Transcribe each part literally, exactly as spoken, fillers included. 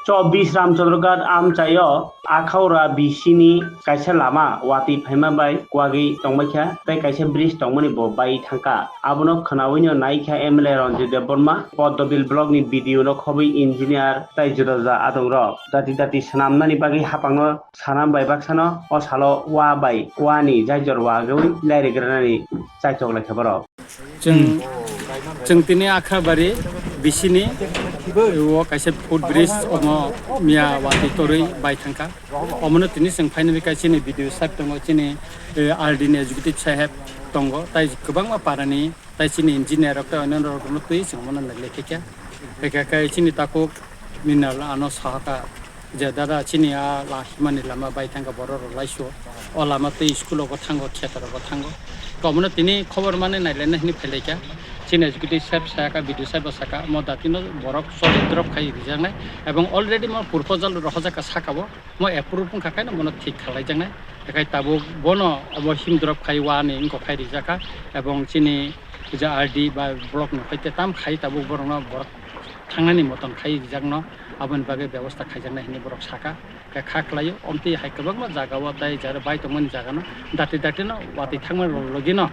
Chobbish Ramchandra Ghat amchaio Akhaura bisini kaisa lama watwi phaima bai kuagwi tongbaikha tei kaisa bridge tongmani bo bai thangkha. Abono khwnawino naikha M L A Ranjit Debbarma, Poddobil block ni B D O no khobwi engineer tei juda juda adongrok. Dati dati swnamnani bagwi haphangno sanam bai baksano o salo wa bai wa ni jaijor wagwi lairigranani chaitok laikha borok. Chwng, chwng tini Akhrabari bisini o kaisa foot bridge omo miya watwi torwi bai thangkha. Omono tini chwng phainani kaisa chini B D O saheb tongo, chini, eh, R D ni executive saheb tongo, tai kwbangma parani, tai chini engineer rok, tai onno rok no twi chwng omono nailai khe khe. Khe khe chini takhuk minal ano sahaka. Je dada chini a la himani lama bai thangkha borok rok laisio. O lama tei school rogo thango, kheto rogo thango. Tomono tini khobor mani nailaina hini phailaikha. Chini executive saheb saka, B D O saheb bo saka, mo datino borok choli drop khai rijaknai. Ebong already mo proposal rohorjakha saka bo, mo approve wngkha khaino mono thik khalaijaknai. Ekhai tabuk bono obo him drop khai wani wngkha khai rijakha. Ebong chini je R D ba block no khai te tam khai tabuk borokno borok thangnani moton khai rijakno aboni bagwi bebosta khaijaknai hinwi borok saka. Khe kha khlaio, omtwi hai kwbangma jagao tei jara bai tongmani jagano dati dati no watwi thangmani logino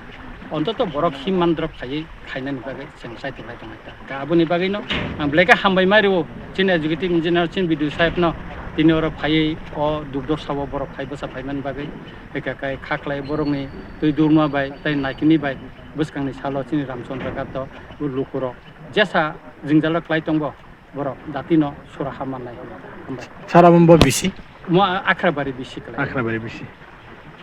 ontoto borok him man drop khaiwi khainani bagwi chwng chaitok lai tonglaikha. Khe aboni bagwino ang belai khe hambai ma rio chini executive engineer, chini B D O saheb no tini oro phaiwi o dukdor sao borok phai bwsa phaimani bagwi. Khe kha khlai borokni twi durma bai tei naikini bai bwskangni salo chini Ramchandra Ghat o lukurok jesa jwngjalo klai tongbo. Borok datino suraha mannai hwnwi. Hambai. Sara mumbo bisi? Mo Akhrabari bisi kwlai. Akhrabari bisi.